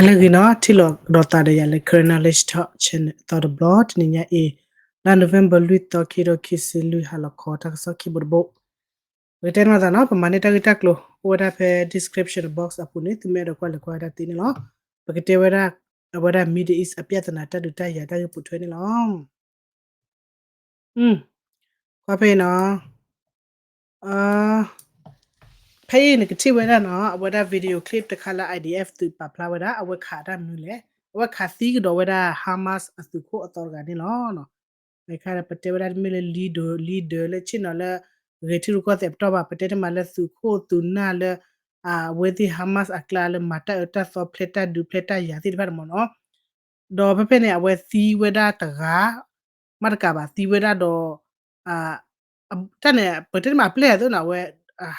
အလၢဂ့ၤနီၤ, ထံၣ်လိာ်ကဒီးသးဒီးယၤလၢ Karen Knowledge Talk Channel အသီတဘျီ, တနံၤညါအံၤ လါ November လွံၢ်သီ ခံကထိခံဆံလွံၢ် ဟါလီၤခီ တၢ်ကစီၣ်ခံဘိတဘိ, ပကတဲမၤသးနီၤ, ပမၤန့ၢ်တၢ်ဂ့ၢ်တၢ်ကျိၤ အိၣ်ဝဲဒၣ်ဖဲ description box အပူၤန့ၣ် သုမ့ၢ်အဲၣ်ဒိးကွၢ်လဲၤကွၢ်ဝဲဒၣ်သ့န့ၣ်လီၤ. ပကတဲဝဲဒၣ် အဝဲဒၣ် Middle East အပြဿနာ တၢ်ဒုးတၢ်ယၤတၢ်ဂ့ၢ်ပိာ်ထွဲန့ၣ်လီၤ. ကွၢ်ဖဲအံၤနီၤ, ဖဲအံၤနကထံၣ်ဝဲဒၣ်နီၤ, အဝဲဒၣ် video clip တခါလၢ IDF သုးပာ်ဖျါဝဲဒၣ် အဝဲခးတၢ်မနုၤလဲၣ်, အဝဲခးသံကဒီးဝဲဒၣ် Hamas အသုးခိၣ်အသီတဂၤန့ၣ်လီၤ. အခါပတဲဝဲဒၣ်တမ့ၢ်လၢ leader leader လၢဆ့ၣ်နီၤလၢ ဂဲၤထံရူၢ်ကီၢ်သဲးပတီၢ်ဘၣ်, ပတဲတမံၤလၢသုးခိၣ်သုးနၢ်လၢ အဝဲသ့ၣ် Hamas အကျါလၢမၤတၢ်အၢတၢ်သီ ဖျဲးတၢ်ဒုးဖျဲးတၢ်ယၤသ့ၣ်တဖၣ်န့ၣ်မ့ၢ်နီၤ. ဒီးဖဲဖဲန့ၣ် အဝဲသံဝဲဒၣ်တဂၤ မ့ၢ်တကးဘၣ် သံဝဲဒၣ်ဒီး တၢ်န့ၣ် ပတဲတမံၤအပျဲၢ်အသိးနီၤ, အဝဲ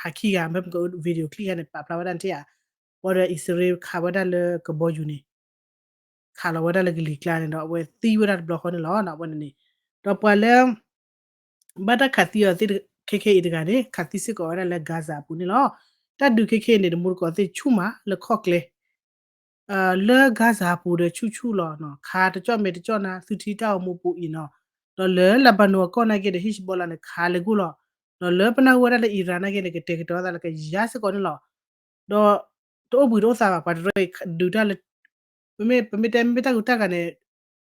ဟးခံဂၤ ဖဲပက video clip ဂၤန့ၣ် ပာ်ဖျါဝဲဒၣ်န့ၣ်ဧါ, ဘၣ်ဒီးအံၣ်စရ့လးခးဝဲဒၣ်လၢကဘီယူၤန့ၣ်, ခးလီၤဝဲဒၣ်လၢကလံၤကျါန့ၣ်ဒီး အဝဲသံဝဲဒၣ်တဘျီဃီန့ၣ်လီၤ. အဝဲန့ၣ်န့ၣ် ဒီးပှၤလၢ ဘၣ်တၢ်ခးသံအီၤသ့ၣ်ခဲခဲအံၤတဂၤန့ၣ် ခးသံစ့ၢ်ကီးဝဲဒၣ်လၢ Gaza အပူၤန့ၣ်လီၤ. တၢ်ဒုးခဲခဲအံၤန့ၣ် တမူတကိးသ့ၣ်ဆူၣ်မးလၢခီၣ်ကျဲ လၢ Gaza အပူၤဒီးဆူၣ်ဆူၣ်လီၤ, ခးတကၠီၣ်မဲာ်တကၠီၣ်နါ သုထံတၢ်အိၣ်မူပူၤအံၤနီၤ, ဒီးလၢ Lebanon အကီၢ်နာ်က့ဒီး Hezbollah န့ၣ် ခးလၢာ်ဂိၢ်လီၤ, ဒီးလၢပနၢ်ဟူဝဲဒၣ်လၢ Iran နာ်က့န့ၣ် ကတဲာ်ကတီၤသးလၢကယၤစ့ၢ်ကီးန့ၣ်လီၤ. ဒီးတအိၣ်ဘှံးတအိၣ်သးဘၣ်, ပှၤတရၢဒုးတၢ်လၢ ပမ့ၢ်တဲမ့ၢ်တၢ်ဂုၤတၢ်ဂၤန့ၣ်,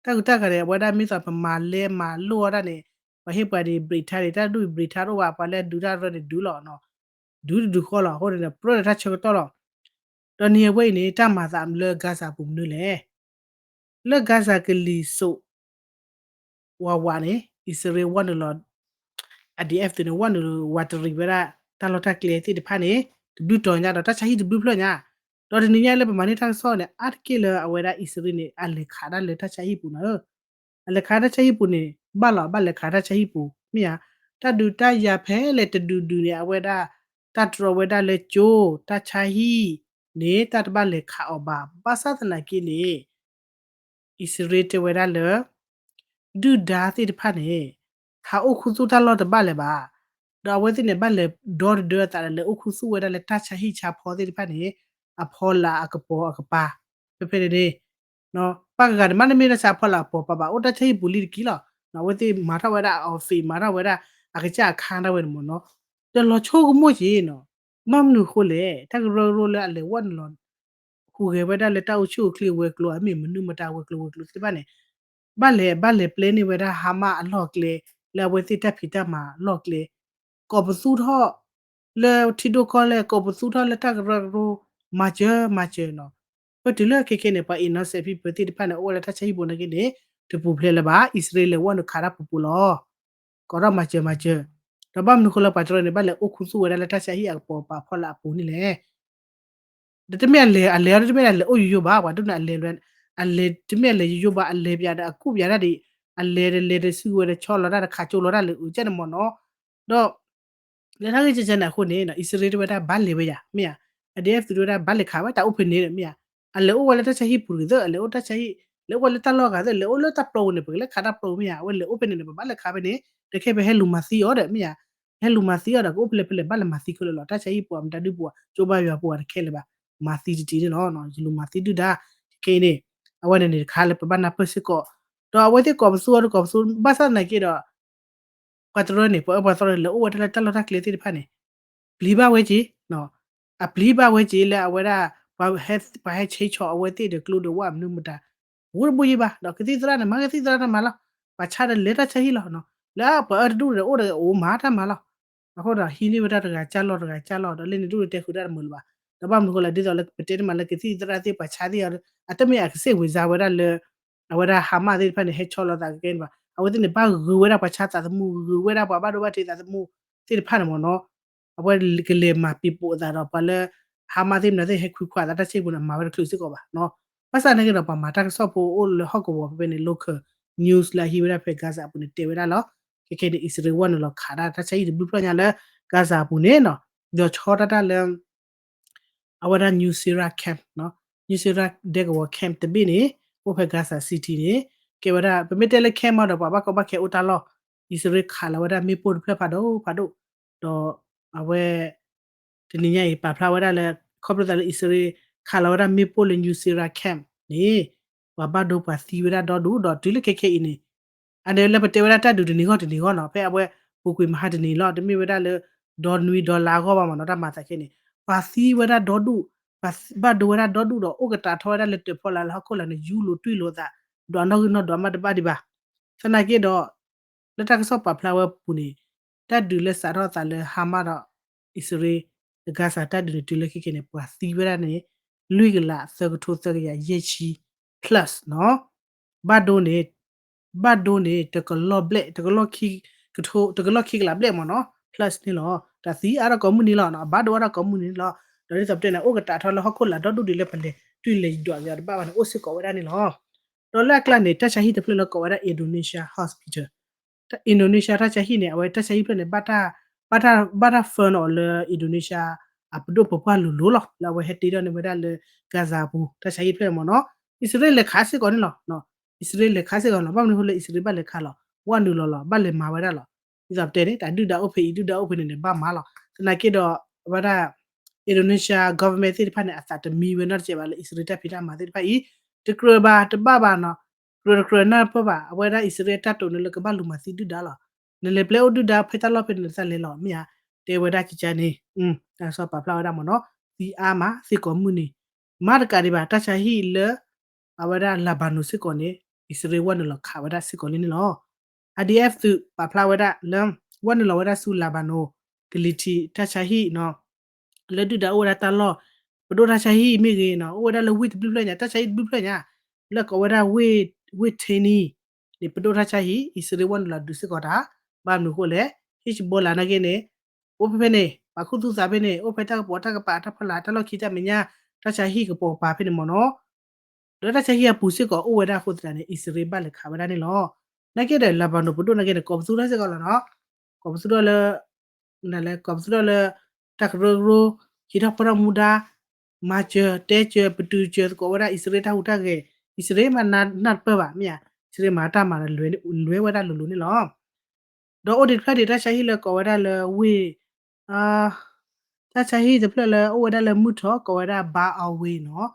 တၢ်ဂုၤတၢ်ဂၤန့ၣ် အဝဲဒၣ်မ့ၢ်သိးပမၤလဲမၤလိအီၤဒၣ်န့ၣ်, ပှၤဟ့ၣ်ပှၤဒံး break time န့ၣ် တၢ်ဒုး break time တအိၣ်ဘၣ်, ပှၤလၢဒုးတၢ်ရၢန့ၣ်ဒုးလီၤ, ဒုးတဒုးဃီလီၤ. အဃိန့ၣ် ပြၢဒီးတၢ်ဆၢကတီၢ်လီၤ. ဒီးနံၤအဝဲအံၤန့ၣ် တၢ်မၤသးလၢ Gaza အပူၤမနုၤလဲၣ်, လၢ Gaza ကလံၤစိး ဝးဝးန့ၣ် အံၣ်စရ့လးဝဲနုာ်လီၤ, IDF သုးန့ၣ် ဝဲနုာ်ဝးတရံးဝဲဒၣ် တၢ်လီၢ်တၢ်ကျဲသ့ၣ်တဖၣ်န့ၣ် တဘျုးတီၤညါဒီး တၢ်ဆါဟံၣ်တဘျုးဖျၢၣ်ညါ, ဒီးတနံၤညါလၢပမၤန့ၢ်တၢ်ကစီၣ်န့ၣ် အါတက့ၢ်လၢအဝဲဒၣ်အံၣ်စရ့လးန့ၣ် အလဲၤခးဒၣ်လၢတၢ်ဆါဟံၣ်ပူၤနီၤ, အလဲၤခးတၢ်ဆါဟံၣ်ပူၤန့ၣ် ဘၣ်လီၤ ဘၣ်လဲၤခးတၢ်ဆါဟံၣ်ပူၤ မ့ၢ်ဧါ, တၢ်ဒုးတၢ်ယၤဖဲလဲၣ်တဒုးဒုးန့ၣ် အဝဲဒၣ် တၢ်တြီဝဲဒၣ်လၢကၠိ တၢ်ဆါဟံၣ်န့ၣ် တၢ်တဘၣ်လဲၤခးအီၤဘၣ်, ဘၣ်ဆၣ်သနာ်က့န့ၣ် အံၣ်စရ့လးတဲဝဲဒၣ်လၢ ဒုၣ်ဒါသ့ၣ်တဖၣ်န့ၣ် ဟးအိၣ်ခူသူၣ်တၢ်လီၢ်တဘၣ်လၢၤဘၣ်, ဒီးအဝဲသ့ၣ်န့ၣ် ဘၣ်လဲၤဒီတဒၢအသးဒီး လဲၤအိၣ်ခူသူၣ်ဝဲဒၣ်လၢတၢ်ဆါဟံၣ်ဆါဖီသ့ၣ်တဖၣ်န့ၣ် အဖီလာ်အကပီၤအကပၤ ဖဲဖဲန့ၣ်န့ၣ် ပၢ်ကဂၤန့ၣ် မ့တမ့ၢ်တၢ်ဆါဖီလာ်အကပီၤပၤဘၣ် အိၣ်တၢ်ဆါဟံၣ်ပူၤလံတက့ၢ်လီၤ. အဝဲသ့ၣ်မၤထီၣ်ဝဲဒၣ်အ office မၤထီၣ်ဝဲဒၣ် အကစၢ်အခါဒၣ်ဝဲန့ၣ်မ့ၢ်နီၤ, ဒီးလီၤဆိကမိၣ်က့ၤနီၤ, ဘၣ်မနုၤအဃိလဲၣ် တၢ်ကရၢကရိလၢအလဲၤဝဲနုာ်လီၤ ဟူးဂဲၤဝဲဒၣ်လၢတၢ်အိၣ်ဆူၣ်အိၣ်ချ့ဝဲၤကျိၤ အမ့ၢ်မနုၤမတၤဝဲၤကျိၤဝဲၤကျိၤသ့ၣ်တဖၣ်န့ၣ် ဘၣ်လဲၤ ဘၣ်လဲၤပျဲန့ၢ်ဝဲဒၣ် Hamas အလီၢ်ကျဲ လၢအဝဲသ့ၣ်တၢ်ဖံးတၢ်မၤအလီၢ်ကျဲ ကိးပသူထီၣ် လၢထံဒိၣ်ကီၢ်လဲၢ် ကိးပသူထီၣ်လၢတၢ်ကရၢကရိ မၤစၢၤမၤစၢၤနီၤ, ပတုၤလၢခဲခဲန့ၣ် ပှၤ innocent people သ့ၣ်တဖၣ်န့ၣ် အိၣ်ဝဲလၢတၢ်ဆါဟံၣ်ပူၤနာ်က့န့ၣ် တပူၤဖျဲးလၢၤဘၣ် အံၣ်စရ့လးလဲၤဝဲနုာ်ခးတၢ်ပူၤပူၤလီၤ. ကိးထီၣ်မၤစၢၤမၤစၢၤ, ဒီးဘၣ်မနုၤဃိလၢပှၤတရၢန့ၣ် ဘၣ်လဲၤအိၣ်ခူသူၣ်ဝဲဒၣ်လၢတၢ်ဆါဟံၣ်အကပီၤပၤဖီလာ်အပူၤန့ၣ်လဲၣ် ဒီးတမ့ၢ်အလဲၤ အလဲၤအီၤတမ့ၢ်အလဲၤအိၣ်ယိယိဘၣ် ပှၤဒိၣ်န့ၣ်အလဲၤ အလဲၤတမ့ၢ်အလဲၤယိယိဘၣ် အလဲၤပၠးဒီးအကူၣ်ပၠးတၢ်ဒံး အလဲၤဒီးလဲၤဒီးစုကဝဲၤဒီးဆီလီၤတၢ်ဒီးခးကၠိလီၤတၢ်လၢအကန့ၣ်မ့ၢ်နီၤ, ဒီး လၢတၢ်ဂ့ၢ်ကဲကဲန့ၣ်အဃိန့ၣ် အံၣ်စရ့လးတဲဝဲဒၣ်ဘၣ်လဲၤဝဲယၤ မ့ၢ်ဧါ, အဒဲသုးတဲဝဲဒၣ်ဘၣ်လဲၤခးဝဲတၢ်အိၣ်ဖဲန့ၣ်ဒီး မ့ၢ်ဧါ, အလဲၤအိၣ်ဝဲလၢတၢ်ဆါဟံၣ်ပူၤတဂ့ၤသ့ၣ် အလဲၤအိၣ်တၢ်ဆါဟံၣ် လဲၤအိၣ်ဝဲလၢတၢ်လီၢ်ဂၤသ့ၣ် လဲၤအိၣ်လၢတၢ်ပျီပူၤန့ၣ် ပကလဲၤခးတၢ်ပျီပူၤ မ့ၢ်ဧါ, အဝဲလဲၤအိၣ်ဖဲန့ၣ်န့ၣ် ပဘၣ်လဲၤခးဖဲန့ၣ် တခဲဖဲဟဲလူၤမၤသံအီၤဒီး မ့ၢ်ဧါ, ဟဲလူၤမၤသံအီၤဒီး ကအိၣ်ဖဲလဲၣ်ဖဲလဲၣ် ဘၣ်လဲၤမၤသံခဲလၢာ်လီၤ, တၢ်ဆါဟံၣ်ပူၤ အမတၤဒုပူၤ ကၠိဘါယွၤပူၤတခဲလၢာ်ဘၣ်, မၤသံတတံၤန့ၣ်လီၤ, ယလူၤမၤသံဒုၣ်ဒါ ခဲအံၤန့ၣ် အဝဲန့ၣ်န့ၣ်တခါလၢပဘၣ်နၢ်ပၢၢ်စ့ၢ်ကီး, ဒီးအဝဲသ့ၣ်ကိးပသူအီၤဒီးကိးပသူ ဘၣ်ဆၣ်သနာ်က့ဒီး ပှၤတရၢန့ၣ် ပှၤအၢပှၤသီန့ၣ် လဲၤအိၣ်ဝဲဒၣ်လၢတၢ်လီၢ်တၢ်ကျဲသ့ၣ်တဖၣ်န့ၣ် ပျံၤဘၣ်ဝဲက့ၤ, အပျံၤဘၣ်ဝဲက့ၤလၢအဝဲဒၣ် ပှၤဟဲဆဲးဆီၣ်အဝဲသ့ၣ်ဒီးကျိဒီးဝၣ်မနုၤမတၤ ဝဲတဘိယံၤဘၣ် ဒီးကသံၣ်သရၣ်န့ၣ် မၤကသံၣ်သရၣ်တၢ်မၤလီၤ, ပှၤဆါဒီးလဲၤတၢ်ဆါဟံၣ်လီၤ, လၢပှၤအၢတဒူၣ်ဒီးအိၣ်ဒီးအိၣ်မၤတၢ်မၤလီၤ, အဃိဒီးဟံးန့ၢ်ဝဲဒၣ်တဂၤကၢ်လီၢ်တဂၤကၢ်လီၢ် ဒီးလၢန့ၣ်ဒူၣ်န့ၣ်တဲဃုာ်တၢ်တမုာ်လၢၤဘၣ်, ဒီးဘၣ်မနုၤဃိလဲၣ် ဒ်သိးလၢပတဲတမံၤလၢကသံၣ်သရၣ်သ့ၣ်ပှၤဆါသ့ၣ် အတမ့ၢ်အကစ့ၣ်ဝံၤစါဝဲဒၣ်လၢ အဝဲဒၣ် Hamas သ့ၣ်တဖၣ်န့ၣ် ဟဲဆီလီၤသးကကဲန့ၣ်ဘၣ်, အဝဲသ့ၣ်န့ၣ် ဘၣ်ဂုာ်ဝဲဒၣ်ပှၤဆါသးသမူ ဂုာ်ဝဲဒၣ်ပှၤဘၣ်ဒိဘၣ်ထံးသးသမူသ့ၣ်တဖၣ်န့ၣ်မ့ၢ်နီၤ, အဝဲကလဲၤမၤပံၤပိာ်အသးဒီးပှၤလၢ Hamas သ့ၣ်မနုၤသ့ၣ်ဟဲခွံခွါအသးတၢ်ဆါဟံၣ်ပူၤန့ၣ် အမၤဝဲတချုးစ့ၢ်ကီးဘၣ်, ဘၣ်ဆၣ်သနာ်က့ဒီး ပှၤမၤတၢ်ကစီၣ်ဖိအိၣ်လၢဟီၣ်ကဝီၤဖဲဖဲန့ၣ် local news လၢအဟံးဝဲဒၣ်ဖဲ Gaza အပူၤန့ၣ် တဲဝဲဒၣ်လီၤ, ခဲခဲန့ၣ် အံၣ်စရ့လးဝဲနုာ်လီၤခးဒၣ်တၢ်ဆါဟံၣ်တဘျုးဖျၢၣ်ညါလၢ Gaza အပူၤန့ၣ်နီၤ, ဒီးဆီတၢ်တၢ်လၢ အဝဲဒၣ် Nuseirat camp, Nuseirat ဒဲကဝီၤ camp တဘ့ၣ်န့ၣ် အိၣ်ဖဲ Gaza City န့ၣ် ကဲဝဲဒၣ် ပမ့ၢ်တဲလၢ camp မးဒီး ပှၤဘၣ်ကီဘၣ်ခဲအိၣ်တၢ်လီၢ်, အံၣ်စရ့လးခးလီၤဝဲဒၣ်မ့ၣ်ပိၢ်တဖျၢၣ်ဖးဒိၣ်ဖးဒိၣ်, ဒီးအဝဲ တနံၤညါအံၤ ပာ်ဖျါဝဲဒၣ်လၢ ခီဖျိသးလၢအံၣ်စရ့လး ခးလီၤဝဲဒၣ်မ့ၣ်ပိၢ်လၢ Nuseirat Camp န့ၣ် ပှၤဘၣ်ဒိပှၤသံဝဲဒၣ်ဒီဒူၣ်ဒီးတုၤလၢခဲခဲအံၤန့ၣ် အန့ၣ်လၢပတဲဝဲဒၣ်တၢ်ဒုးတနံၤဂီၢ်တနံၤဂီၢ်နီၤ ဖဲအဝဲပူၤကွံာ်မဟါတနံၤလီၤ တမ့ၢ်ဝဲဒၣ်လၢဒီနွံဒီလါအဂီၢ်ဘၣ်မ့ၢ်နီၤ တၢ်မၤသးခဲန့ၣ် ပှၤသံဝဲဒၣ်ဒီဒူၣ် ပှၤဘၣ်ဒိဝဲဒၣ်ဒီဒူၣ်ဒီးအိၣ်ကတးထီဝဲဒၣ်လၢတၢၣ်ဖီလာ်လၢဟီၣ်ခိၣ်လာ်န့ၣ် ယူလိာ်တွံၢ်လိာ်သး ဒွးနီၣ်ဂံၢ်နီၣ်ဒွးမးတဘၣ်ဒံးဘၣ် သနာ်က့ဒီး လၢတၢ်ကစီၣ်ပာ်ဖျါဝဲပူၤန့ၣ် တၢ်ဒုးလၢစးထီၣ်သးလၢ Hamas ဒီး အံၣ်စရ့လး Gaza တၢ်ဒုးန့ၣ် တုၤလၢခဲခဲန့ၣ် ပှၤသံဝဲဒၣ်န့ၣ် လွံၢ်ကလးသၢကထိသၢကယၤယဲၢ်ဆံ plus နီၤ ဘၣ်ဒိန့ၣ် ဘၣ်ဒိန့ၣ် တကလီၢ်ဘျဲၣ် တကလီၢ်ခံကလးဘျဲၣ်မ့ၢ်နီၤ plus န့ၣ်လီၤ တၢ်သံအါထီၣ်ကိးမုၢ်နံၤလီၤ အဘၣ်ဒိအါထီၣ်ကိးမုၢ်နံၤလီၤ ဒီးဒ်သိးပတဲန့ၣ် အိၣ်ကတးထီလၢဟီၣ်ခိၣ်လာ်ဒီဒူၣ်ဒံးလၢပလဲၤတွံၢ်လဲၤဒွးက့ၤအီၤတဘၣ်ဘၣ်န့ၣ် အိၣ်စ့ၢ်ကီးဝဲဒၣ်န့ၣ်လီၤ ဒီးလၢအကျါန့ၣ် တၢ်ဆါဟံၣ်တဖျၢၣ်လၢကိးဝဲဒၣ် Indonesia Hospital Indonesia တၢ်ဆါဟံၣ်န့ၣ် အဝဲတၢ်ဆါဟံၣ်ဖျၢၣ်န့ၣ် ဘၣ်တၢ် ဘၣ်တၢ် fund အီၤလၢ Indonesia အပဒိၣ်ပပှၢ်လိၤလိၤလီၤ လၢအဝဲဟဲတ့ထီၣ်န့ၢ်ဝဲဒၣ်လၢ Gaza အပူၤ တၢ်ဆါဟံၣ်ဖျၢၣ်မ့ၢ်နီၤ အံၣ်စရ့လးလဲၤခးစ့ၢ်ကီးန့ၣ်လီၤ အံၣ်စရ့လးလဲၤခးစ့ၢ်ကီးလီၤ ဘၣ်မနုၤအဃိလၢအံၣ်စရ့လးဘၣ်လဲၤခးလီၤ ဝဲနုာ်လီၤလီၤ ဘၣ်လဲၤမၤဝဲဒၣ်လီၤ ဒ်သိးပတဲန့ၣ် တၢ်ဒုၣ်ဒါအိၣ်ဖဲအံၤ ဒုၣ်ဒါအိၣ်ဖဲန့ၣ်န့ၣ် ဘၣ်မၤလီၤ သနာ်က့ဒီး အဝဲဒၣ် Indonesia government သ့ၣ်တဖၣ်န့ၣ် အသးတမံဝဲနီတစဲးဘၣ်လၢအံၣ်စရ့လးတၢ်ဖံးတၢ်မၤသ့ၣ်တဖၣ်အံၤ တကြၢးဘၣ်တဘၣ်ဘၣ်နီၤ ကြၢးတကြၢးနၢ်ပၢၢ်ဘၣ် အဝဲဒၣ်အံၣ်စရ့လးတၢ်တိာ်န့ၣ်လၢကဘၣ်လူၤမၤသံဒုၣ်ဒါလီၤ နလဲၤပျဲအိၣ်ဒုၣ်ဒါဖဲတၢ်လီၢ်ဖဲန့ၣ် နသးလဲၤလီၤ မ့ၢ်ဧါ တဲဝဲဒၣ်ကကါန့ၣ် တၢ်ကစီၣ်ပာ်ဖျါဝဲဒၣ်မ့ၢ်နီၤ သံအါမး သံကိးမုၢ်နံၤ မၤတကးဒံးဘၣ် တၢ်ဆါဟံၣ်လၢ အဝဲဒၣ် Lebanon စ့ၢ်ကီးန့ၣ် အံၣ်စရ့လးဝဲနုာ်လီၤခးဝဲဒၣ်စ့ၢ်ကီးလံန့ၣ်လီၤ IDF သုးပာ်ဖျါဝဲဒၣ်လၢ ဝဲနုာ်လီၤဝဲဒၣ်ဆူ Lebanon ကလံၤထံး တၢ်ဆါဟံၣ်နီၤ လၢဒုၣ်ဒါအိၣ်ဝဲဒၣ်တၢ်လီၢ် ပဒိၣ်တၢ်ဆါဟံၣ်မ့ၢ်ဂ့ၤနီၤ အိၣ်ဝဲဒၣ်လၢဝ့ၢ်တဘျုးဖျၢၣ်ညါ တၢ်ဆါဟံၣ်တဘျုးဖျၢၣ်ညါ လၢကိးဝဲဒၣ်ဝ့ၢ် ဝ့ၢ်ထ့နံၤ န့ၣ် ပဒိၣ်တၢ်ဆါဟံၣ် အံၣ်စရ့လးဝဲနုာ်လီၤဒုးစ့ၢ်ကီးတၢ် ဘၣ်မနုၤအဃိလဲၣ် Hezbollah နာ်က့န့ၣ် အိၣ်ဖဲဖဲန့ၣ် ပာ်ခူသူၣ်သးဖဲန့ၣ် အိၣ်ဖဲတၢ်ကပိာ်တၢ်ကပၤ တၢ်ဖီလာ် တၢ်လီၢ်ခံတၢ်မဲာ်ညါ တၢ်ဆါဟံၣ်ကပိာ်ကပၤဖဲန့ၣ်မ့ၢ်နီၤ ဒီးတၢ်ဆါဟံၣ်အပူၤစ့ၢ်ကီးအိၣ်ဝဲဒၣ်အဃိသတးန့ၣ် အံၣ်စရ့လးဘၣ်လဲၤခးဝဲဒၣ်န့ၣ်လီၤ. နာ်က့ဒီး Lebanon ပဒိၣ်နာ်က့န့ၣ် ကိးပသူထီၣ်စ့ၢ်ကီးလီၤနီၤ. ကိးပသူထီၣ်လၢ နလဲၤကိးပသူထီၣ်လၢ တၢ်ကရၢကရိ ဟံးထီၣ်ဖီထီၣ်မူဒါ မၤစၢၤ တဲစၢၤ ပတုာ်စၢၤသကိးဝဲဒၣ် အံၣ်စရ့လးတၢ်ဟူးတၢ်ဂဲၤ အံၣ်စရ့လးမၤနၢ်တပၢၢ်ဘၣ် မ့ၢ်ဧါ. အံၣ်စရ့လးမၤတၢ်မၤဒီး လွဲဝဲဒၣ်လိၤလိၤန့ၣ်လီၤ. ဒီးအိၣ်ဒံးတဖျၢၣ်ဒံး တၢ်ဆါဟံၣ်လၢကိးဝဲဒၣ်လၢဝ့ၢ် တၢ်ဆါဟံၣ်တဖျၢၣ်လၢအိၣ်ဝဲဒၣ်လၢမုၢ်ထီၣ် ကိးဝဲဒၣ် Bar al-Wayl နီၤ.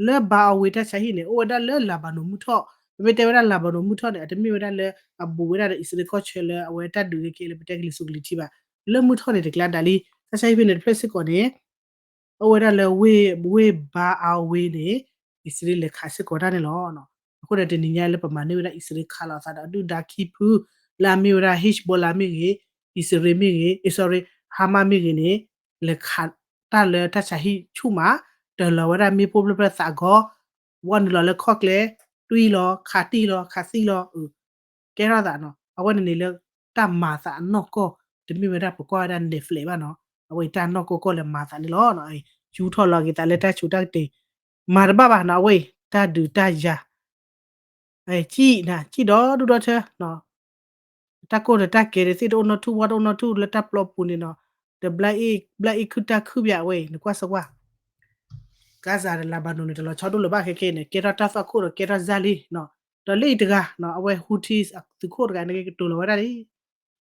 လၢ Bar al-Wayl တၢ်ဆါဟံၣ်န့ၣ် အိၣ်ဝဲဒၣ်လၢ Lebanon မုၢ်ထီၣ်. ပမ့ၢ်တဲဝဲဒၣ် Lebanon မုၢ်ထီၣ်န့ၣ် အတမ့ၢ်ဝဲဒၣ်လၢအဘူးဝဲဒၣ်ဒီး အံၣ်စရ့လးကီၢ်ဆၢလၢအဝဲတၢ်ဒုးကဲကဲလၢပတဲကလံၤစိးကလံၤထံးဘၣ်. လၢမုၢ်ထီၣ်န့ၣ်တကျါဒၣ်လံ. တၢ်ဆါဟံၣ်ဖဲန့ၣ်တဖျၢၣ်စ့ၢ်ကီးန့ၣ် အိၣ်ဝဲဒၣ်လၢဝ့ၢ် ဝ့ၢ် Bar al-Wayl န့ၣ် အံၣ်စရ့လးလဲၤခးစ့ၢ်ကီးတၢ်န့ၣ်လီၤ. အဃိဒီးတနံၤညါလၢပမၤန့ၢ်ဝဲဒၣ် အံၣ်စရ့လးခးလိာ်အသးဒီးအဒုၣ်ဒါခံဖု လၢအမ့ၢ်ဝဲဒၣ် Hezbollah မ့ၢ်ဂ့ၤ, အံၣ်စရ့လးမ့ၢ်ဂ့ၤ, အ့ sorry, Hamas မ့ၢ်ဂ့ၤန့ၣ် လဲၤခးတၢ်လၢတၢ်ဆါဟံၣ်ဆူၣ်မး တၢ်လီၤဝဲဒၣ်မ့ၣ်ပိၢ်ဖျၢၣ်ဖျၢၣ်သးဂီၤ ဝဲနုာ်လီၤလၢခီၣ်ကျဲ တွံၢ်လီၤ ခးတံၢ်လီၤ ခးသံလီၤ ကဲထီၣ်သးနီၤ. အဝဲန့ၣ်န့ၣ်လၢတၢ်မၤသးအနီၢ်ကီၢ် တမ့ၢ်ဝဲဒၣ်ပကွၢ်ဝဲဒၣ် Netflix ဘၣ်နီၤ. အဝဲအံၤတၢ်နီၢ်ကီၢ်ကီၢ်လၢမၤသးန့ၣ်လီၤ. ယူထီၣ်လီၤက့ၤသးလၢတၢ်ဆူးတၢ်ကတ့ၤ မၤတဘၣ်ဘၣ်နီၤ. အဝဲအံၤတၢ်ဒုးတၢ်ယၤ စံၣ်နၤစံၣ်ဒီဒူၣ်ဒီထၢ တၢ်ကိၢ်ဒီးတၢ်ကဲၤဒီးသ့ၣ်တအိၣ်နီတထူၣ်ဝါတအိၣ်နီတထူၣ်လၢတၢ်ပျီပူၤန့ၣ်နီၤ. ဒီးဘျါအ့ၣ်ခုၣ်တၢ်ခုၣ်ဘၣ်အဝဲအံၤ နကွၢ်စကွၢ် Gaza ဒီး Lebanon န့ၣ် တလီၤဆီဒိၣ်လၢၤဘၣ်ခဲခဲန့ၣ် ကဲထီၣ်တၢ်သွၣ်ခိၣ်ဒီးကဲထီၣ်စၢ်လံနီၤ. ဒီးလၢအံၤတဂၤနီၤ အဝဲ Houthis အသုးခိၣ်တဂၤန့ၣ်က့ၤကတိၤလီၤဝဲဒၣ်လံ